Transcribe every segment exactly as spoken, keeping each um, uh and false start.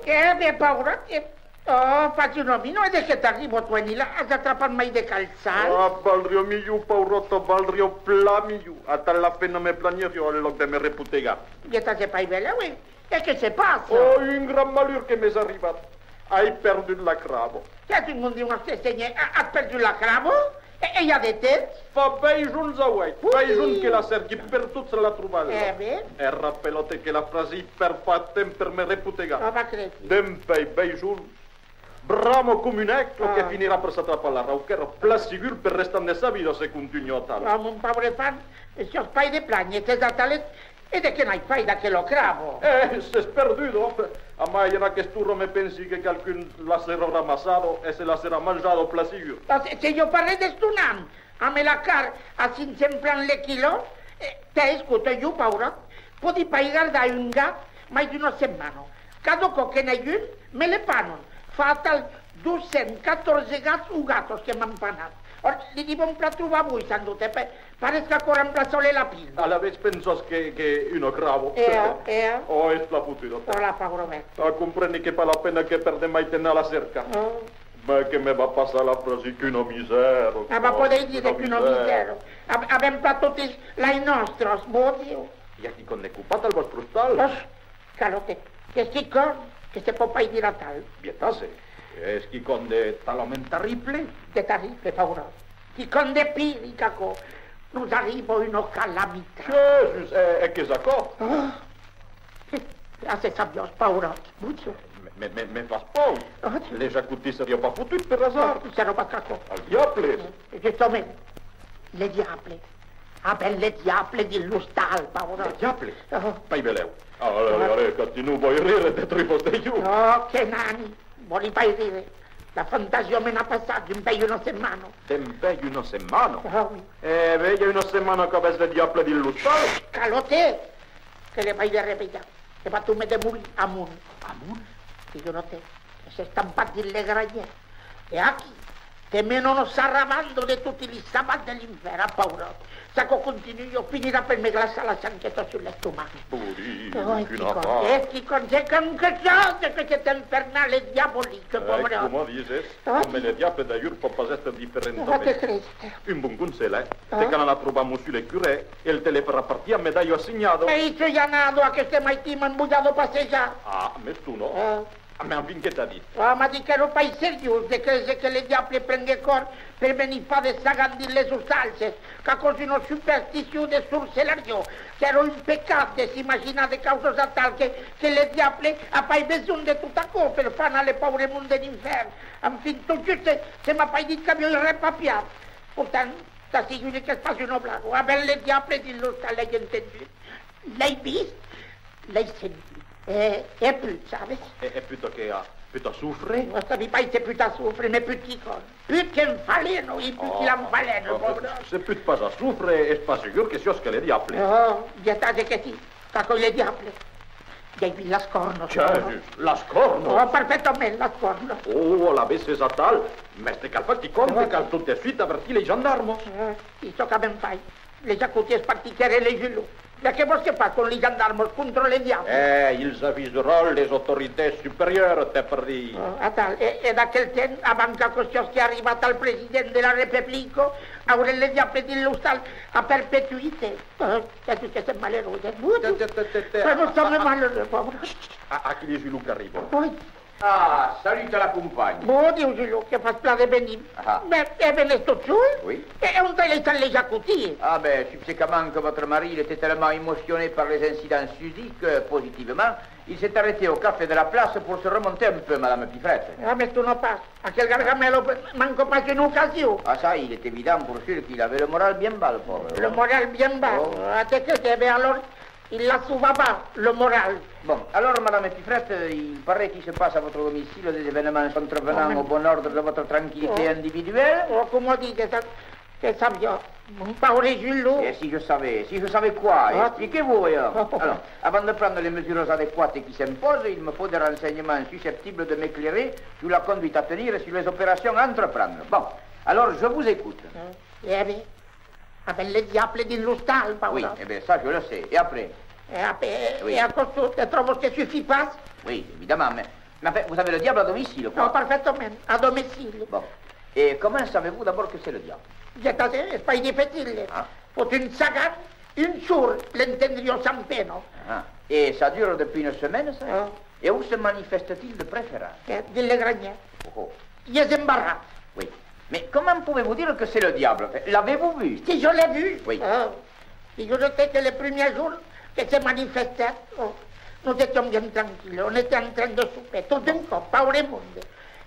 E ben, pauròt, e, oh, fas una mina, e de qué t'arriba, tu, Enila? As atrapat mai de calçal? Ah, valriá milhor, pauròta, valriá plan milhor. Atal la pena me planheriá al lòc de me repotegar. Vietat, es pas bèl, oui. E qué se passa? Oh, un gran malur que m'es arribat. Ai perdut la craba. Qu'es un monde, Nòstre Sénher, a-, as perdut la craba? E, e i a de temps? Fa bèi jorns auèi, bèi jorns que la cèrqui pertot sens la trobar. E ben? E rapèla-te que la frasi per far temps per me repotegar. Ah, va cresi. Dempuèi bèi jorns, brama com un aigle que finirà per s'atrapar la rauquèra, plan segur per restant de sa vida se contunha atal. Ah, mon paure enfant, siás pas de plànher, qu'es atal. E de qué n'ai fait d'aquela craba? Eh, s'es perduda. Amai, en aquesta ora me pensi que qualqu'un la serà ramassada e se la serà manjada plan segur. Ah, se, seriá pas res d'estonant, amb la carn a cinc cents francs le quilò. Eh, tè, escota, jo, pauròt, pòdi pas gardar un gat mai d'una setmana. Cada còp que n'ai un, me le panan. Fa atal dos cents quatòrze gats o gatas que m'an panat. Or, li devon plan trobar boi, sans doute, pa-, pareis qu'aquò remplaça le lapin. Alavetz pensas que, que una craba. E a, e a. Oh, es plan fotuda. Oh, la paura bèstia. Ah, compreni qu'es pas la pena que pèrde mai temps a la cèrca. Oh. Mès que me va passar la frasi qu'una misèra. Ah, va poder dire qu'una misèra. Av-, avèm plan totis las nòstras, mon Dieu. I a quicòm de copat al vòstre ostal? Osh, cala-te, qu'es quicòm que se pòt pas dire atal. Vietat, es quicòm de talament terrible? De terrible, pauròt. Quicòm de pire qu'aquò. Nos arriba una calamitat. Jèsus, e, e qu'es aquò? Ah! Ah, se sabiás, pauròt, mon Dieu. Me, me, me, me fas paur. Ah, Dieu. Le jacotin seriá pas fotut per azard? Ah, serà pas qu'aquò. Al diable! Eh, justament, le diable. Avèm le diable dins l'ostal, pauròt. Le diable? Ah. Pas benlèu. Allez, allez, allez, Catinon, vai rire, te trufas de jo. Oh, que nani! Vòli pas rire. La fantasiá me n'a passat dempuèi una setmana. Dempuèi una setmana? Ah, oui. E ben, i a una setmana qu'avètz le diable dins l'ostal. Cala-te! Que le vai de revelhar. Que va tot me demolir amont. Amont? Figura-te, que s'es estampat dins le granièr. E aquí, te mena una sarrabanda de toti li sabats de l'infèrn, pauròt. S'aquò contunha, finirà per me glaçar la sangueta sus l'estomac. Ai, quicòm, es quicòm, es quicòm que sòs, que es infernal e diabolic, pauròt. Coma dises, amb le diable d'alhurs pòt pas èstre diferentament. Un bon conselh, eh? Te cal anar trobar Mossur le curè, el te le farà partir amb medalha assignada. E i soi anada, aqueste maitin m'an envoiada passejar. Ah, mès tu non? Ah, mès enfin, qué t'a dit? Ah, m'a dit qu'èra pas seriós de créser que le diable prengue còrs per venir far de sagants dins les ostalses, qu'aquò's una supersticion de sorcelariá, qu'èra un pecat de s'imaginar de causas atal, que, que le diable a pas besonh de tot aquò per far anar le paure monde en infèrn. Enfin, tot just, se, se m'a pas dit qu'aviái repapiat. Pourtant, t'asseguri qu'es pas una blaga. Avèm le diable dins l'ostal, l'ai entendut. L'ai vist, l'ai sentit. E, e put, sabes? E, e put qué a? Put a sofre? Non sabi pas se put a sofre, mès put quicòm. Put que'm falena, e put quil'am falena, paure. Se put pas a sofre, es pas segur que siás que le diable. Oh, vietat, es que si, qu'aquò's le diable. I ai vist las còrnas. Jèsus, las còrnas! Oh, perfèctament, las còrnas. Oh, alavetz es atal. Mès te cal far quicòm, te cal tot de suite avertir les gendarmas. Ah, e çò qu'avèm fait. Le jacotin es partit quèrre le Julot. De qué vòls que fascan li gendarmas contra le diable? Eh, ils aviseront les autorités supérieures, t'ai per dire. Oh, atal, e, e d'aquel temps, avant qu'aquò siasque arribat al president de la Republica, aurem le diable dins l'ostal a perpetuitat. Oh, qu'es tot que sèm maluroses, mon Dieu. Te, te, te, te, te, que nos sèm maluroses, paure. A, aquí le Julot qu'arriba. Oi. Ah, salut a la companha. Bon Dieu, Julot, que fas plan de venir. Ah. Mès, e venes tot sol? Oui. E, e ont as laissat le jacotin? Ah ben, subséquemment que votre mari, il était tellement émotionné par les incidents susdits que, positivement, il s'est arrêté au café de la place pour se remonter un peu, Madame Pifrette. Ah, mès tu n'as pas. Aquel gargamèla manca pas una ocasion. Ah ça, il est évident pour sûr qu'il avait le moral bien bas, le pauvre. Le moral bien bas. Oh. Ah, te cresi, e ben alors, il a souvent bas le moral. Bon, alors, Madame Pifrette, il paraît qu'il se passe à votre domicile des événements contrevenant au bon ordre de votre tranquillité individuelle. Oh, coma digues, que sabiás, mon paure Julot. Et si je savais, si je savais quoi, expliquez-vous, voyons. Alors, avant de prendre les mesures adéquates qui s'imposent, il me faut des renseignements susceptibles de m'éclairer sur la conduite à tenir et sur les opérations à entreprendre. Bon, alors, je vous écoute. E ben, avèm le diable dins l'ostal, paure. Oui, eh bien, ça, je le sais. Et après? E après, e aquò, te tròbas que sufís pas? Oui, évidemment, mais Mais enfin, vous avez le diable à domicile, quoi. Non, parfaitement, à domicile. Bon. Et comment savez-vous d'abord que c'est le diable ? Ges a dire, es pas dificile. Ah. Fot un sagan, un sord, l'entendriá sans pena. Ah. Et ça dure depuis une semaine, ça ? Ah. Et où se manifeste-t-il de préférence ? Eh, dins le granièr. Oh, oh. I es embarrat. Oui. Mais comment pouvez-vous dire que c'est le diable ? L'avez-vous vu ? Si, je l'ai vu. Oui. Ah. Figure-te que le premier jour que se manifestèt, oh, nous étions bien tranquilles, on était en train de souper, tot d'un còp, paure monde,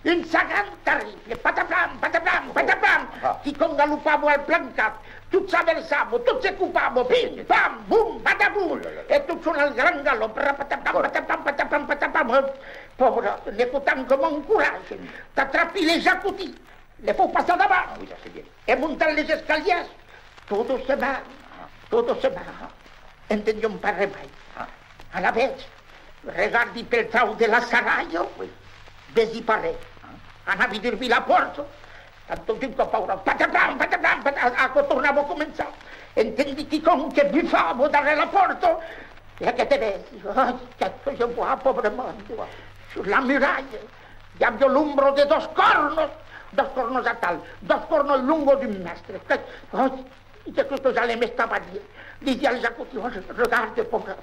un sagan terrible, pataplam, pataplam, pataplam, ah, quicòm galopava al plancat, tot s'aversava, tot se copava, pim, pam, bum, batabum, e tot sona al grand galòp, rapatapam, patapam, patapam, patapam, eh, paure, n'ai tanben coma un coratge, t'atrapi le jacotin, le fau passar davant. Ah oui, ça c'est bien. E montant les escalièrs, tot doçament, tot doçament. Entendiam pas res mai. Ah. Alavetz, regardi pel trauc de la sarralha, oui, vesi pas res. Ah. Anavi durbir la pòrta, quand tot d'un còp, paure, patapam, patapam, pata-, aquò tornava començar. Entendi quicòm que bufava darrèr la pòrta, e que te vesi, ai, qu'est-ce que je vois, pauvre monde, sur la muraille, i aviá l'ombra de dos còrnos, dos còrnos atal, dos còrnos longos d'un mètre. Que, ai, qu'est-ce que j'allais m'estabalir. Disi al jacotin, oh, regarde, pauvre.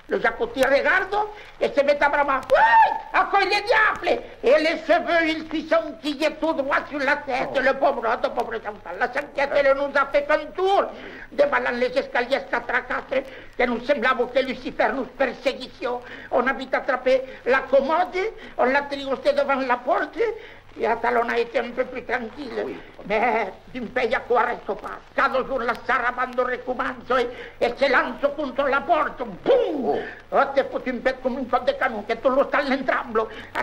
Le jacotin regarda e se met a bramar. Oui, aquò's le diable. Et les cheveux, ils se sont quillés tout droit sur la tête. Oh. Le pauvre homme, pauvre enfant. La sanguette, elle nous a fait un tour. Devalant les escalièrs quatre à quatre, que nos semblava que Lucifer nos perseguissiá. On a vite attrapé la commode, on l'a triosté devant la porte, et atal on a été un peu plus tranquille. Oui. Mais dempuèi aquò arrèsta pas. Cada jorn la sarabanda recomença e, e se lança contra la pòrta. Bum! Oh. Oh, te fot un pet coma un còp de canon, que tot l'ostal ne trembla.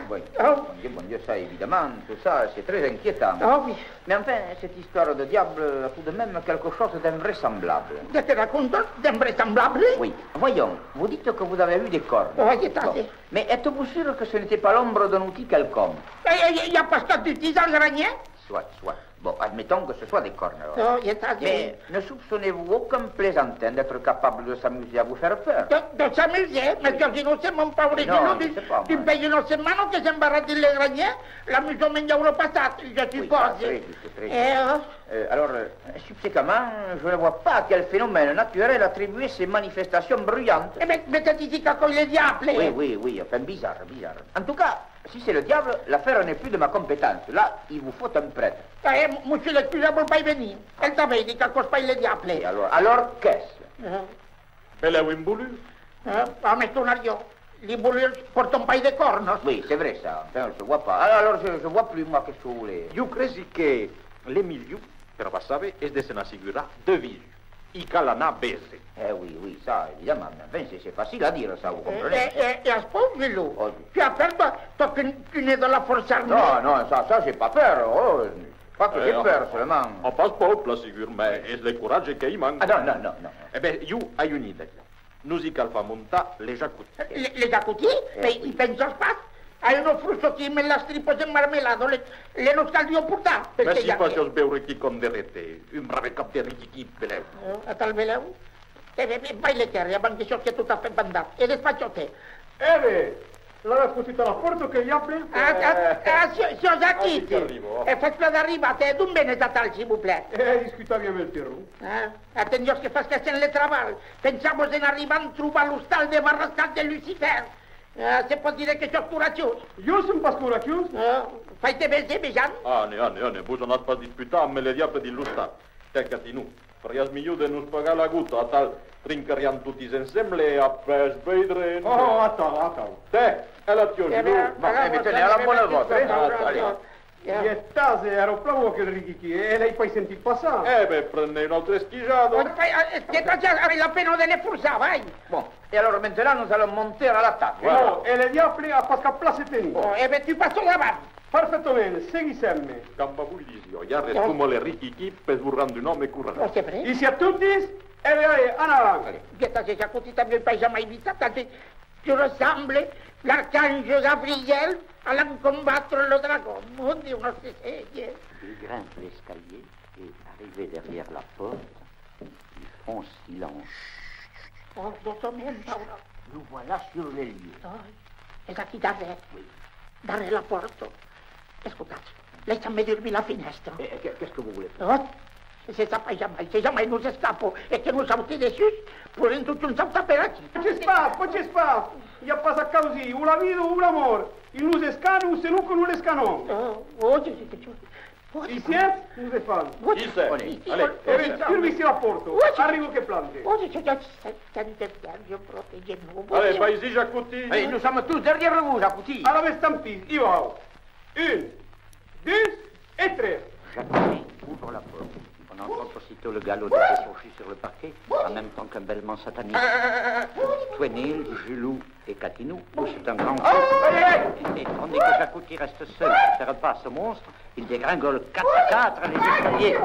Oui. Oh. Mon Dieu, mon Dieu, ça, évidemment, tout ça, c'est très inquiétant. Oh, oui. Mais enfin, cette histoire de diable a tout de même quelque chose d'invraisemblable. De qué racontas, d'invraisemblable ? Oui. Voyons, vous dites que vous avez vu des cornes. Oui, c'est ça. Bon. Mais êtes-vous sûr que ce n'était pas l'ombre d'un outil quelconque ? Eh, eh, i a pas cap d'utis al granièr ? Soit, soit. Bon, admettons que ce soit des cornes, alors. Oh, c'est ça, oui. Mais ne soupçonnez-vous aucun plaisantin d'être capable de s'amuser à vous faire peur ? De, de s'amuser ? Mais qu'es innocent, mon paure. Non, je sais pas, moi. Dempuèi una setmana que s'embarra dins le granièr, l'amusament i aurà passat, je suppose. Oui, ça, très juste, très juste. Eh, oh. Euh, alors, euh, subséquemment, je ne vois pas à quel phénomène naturel attribuer ces manifestations bruyantes. Eh ben, mais te disi qu'aquò's le diable. Oui, oui, oui, enfin, bizarre, bizarre. En tout cas, si c'est le diable, l'affaire n'est plus de ma compétence. Là, il vous faut un prêtre. Eh, m-, monsieur le curé vòl pas venir. El tanben ditz qu'aquò's pas le diable. Et alors, alors, qu'est-ce ? Eh. Belèu un bolur. Eh, ah, m'estonariá. Li bolurs pòrtan pas de còrnos. Oui, c'est vrai ça. Enfin, on se voit pas. Alors, je, je vois plus, moi, qu'est-ce que vous voulez ? Jo cresi que le milhor, per vos saber, es de se n'assegurar de visu. I cal anar véser. Eh oui, oui, ça, évidemment. Mais enfin, c'est, c'est facile à dire, ça, vous comprenez. Eh, eh, eh, as paur, Milou ? Oh, oui. Tu as peur, toi, toi que tu n'es de la force armée ? Non, non, ça, ça, j'ai pas peur. Oh, pas que j'ai peur, seulement. Ah, pas paur, plan segur, mas es le coratge que i manca. Ah, non, non, non, non. Eh ben, jo ai una idèa. Nos i cal far montar le jacotin. Le, le jacotin? Eh, mais oui. I pensas pas? A una frossa qui met las tripas en marmelada, le, le nos caldriá portar, per... Mas si fasiás beure quicòm de rete, un brave còp de riquiqui, belèu. Oh, atal belèu? E ben, ben, vai-le quèrre, abans que siasque tot a fait bandat. E despacha-te. E ben, l'avètz fotut a la pòrta, aquel diable? Ah, ah, ah, siás, siás aquí, tu. E fas plan d'arribar, te, d'on venes atal, s'il vous plaît? E discutavi amb el Pierrot. Ah, atendiás que fasquèssen le trabalh. Pensavas en arribant trobar l'ostal desbarrassat de Lucifer. Ah, se pòt dire que siás coratjós. Jo son pas coratjós. Ah, fai-te véser, vejam. Ane, ane, ane, vos anatz pas disputar amb le diable dins l'ostal. Tè, Catinon, fariás milhor de nos pagar la gota, atal trincariam totis ensemble e après veidrem. Oh, atau, atau. Tè, e la tiá, Gilot? Bon, e ben, tenez, a la bona vòstra, eh? Atau. Atal. Qu'es tard, èra plan bon aquel riquiqui, e l'ai pas sentit passar. E ben, prenez una autra esquijada. Vai, eh, que t'aja la pena de ne forçar, vai. Bon, et alors maintenant nous allons monter à l'attaque. Bon, e le diable a pas cap plan se tenir. Bon, e ben, tu passas davant. Perfectament, seguissètz-me. Coma vos disiái, i a res coma le riquiqui per vos rendre un òme coratjós. Oh, c'est vrai. Ici a totis, e ben, allez, en avant. Allez. Gueta, se ja cotit, t'aviái pas jamai vist atal. Tu ressembles l'archange Gabriel allant combattre le dragon. Mon Dieu, Notre Seigneur. Il grimpe l'escalier et, arrivé derrière la porte, il fronce silence. Oh, doçament, Paula. Nous voilà sur les lieux. Ai, es aquí darrèr. Oui. Darrèr la pòrta. Escotatz, laissatz-me durbir la finèstra. Eh, eh, qu'est-ce que vous voulez faire ? Oh, se sap pas jamai, se jamai nos escapa e que nos sauta dessús, podèm totjorn sautar per aquí. Pòt pas, pòt pas! I a pas a causir, o la vida o la mòrt. Ils nous escanent, c'est nous que nous les escanons. Oh, oh, je, je, je, oh, je, Ici, nous espantent. Ici. Allez, allez. Eh ben, durbissi la pòrta. Oh, je, Arribo que plante. Oh, je, je, je, je, je, je, je, je, je, je, je, Allez, vas-y, Jacouti. Allez, nous sommes tous derrière vous, Jacouti. Alavetz, tant pis, i vau. Un, dus e tres. Jacouti ouvre la porte. On entend aussitôt le galop des échauffés sur le parquet, en même temps qu'un bêlement satanique. Toinil, Julou et Catinou poussent un grand cri. Et tandis que Jacouti reste seul pour faire face au monstre, il dégringole quatre à quatre les escaliers.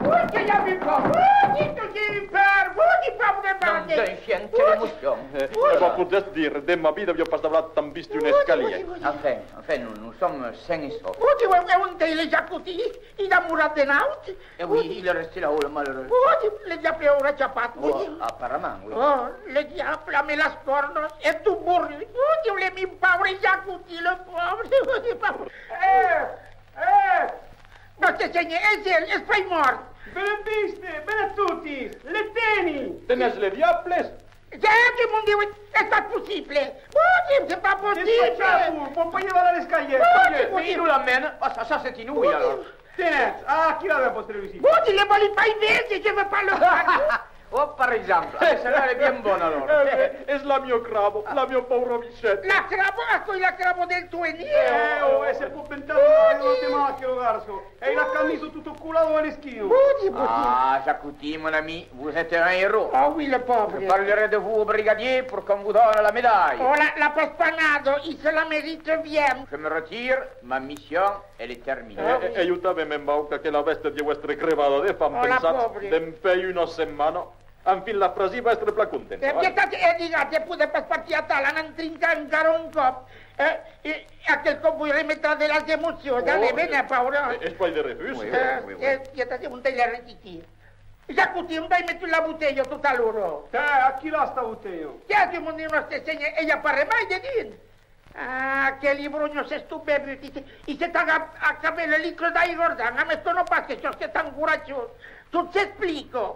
Ui, que i a eu paur! Ui, que i a eu paur! Ui, que paur de Nom d'un chien, quelle émotion. Eh, e vos podètz dire, de ma vida aviá pas davant tant vist un escalièr. Enfin, enfin, nous, nous sommes sains et saufs. Ui, que e ont ei le Jacouti? I a demorat de naut? Eh oui, il est resté là-haut, le malheureux. Ui, le diable aurà chapat. Oh, apparemment, oui. Oh, le diable, amb las còrnas e tot borrut. Ui, que le min paure Jacouti, le paure, ui, paure. Eh! Eh! Nòstre Sénher, es el, es pas mòrt! Venètz viste, venètz totis, le teni! Tenètz le diables! Ja, que mon Diu, es pas possible! Mon Diu, c'est pas possible! Vos, vos pas llevar a l'escalièr! Mon Diu, mon Diu! Mais il nous l'amène. Ah, ça, ça, c'est inouï, alors. Tenètz, aquí l'avètz, vòstre vesí. Mon Diu, le vòli pas véser, je veux pas le voir! Oh, par exemple. Ah, celle-là, elle est bien bonne, alors. Eh, eh, es la miá craba, la miá paura Michette. La craba? Aquò's la craba del Toinil? Eh, oh, e se pòt ventar de la de mal que lo garçon. E la camisa tota colada a l'esquina. Budi, budi. Ah, Jacouti, mon ami, vous êtes un héros. Ah oui, le pauvre. Je parlerai de vous au brigadier pour qu'on vous donne la médaille. Oh, la, la pas panada, il se la mérite bien. Je me retire, ma mission, elle est terminée. E, e, e ieu tanben me'n vau, qu'aquela bèstia deu èstre crevada de fam, pensatz, dempuèi una setmana. Enfin, la Frasiva es plan contenta. Eh, pietat, eh, diga, te pòdes pas partir atal, anam trincar encara un còp. Eh, e aquel còp vos remetrà de las emocions. Allez, vene, paure. Eh, es pas de refús. Eh, eh, pietat, ont ei le retití? Jacouti, ont ai metut la botelha tot a l'ora? Tè, aquí l'as ta botelha. Tè, Diu mon Diu, Nòstre Sénher, e i a pas res mai dedins. Ah, que libronhas es tot bebut, i se, i se t'a acabat le litre d'aigardent, amb esto non pas que siás que tan coratjós. Tot s'explica.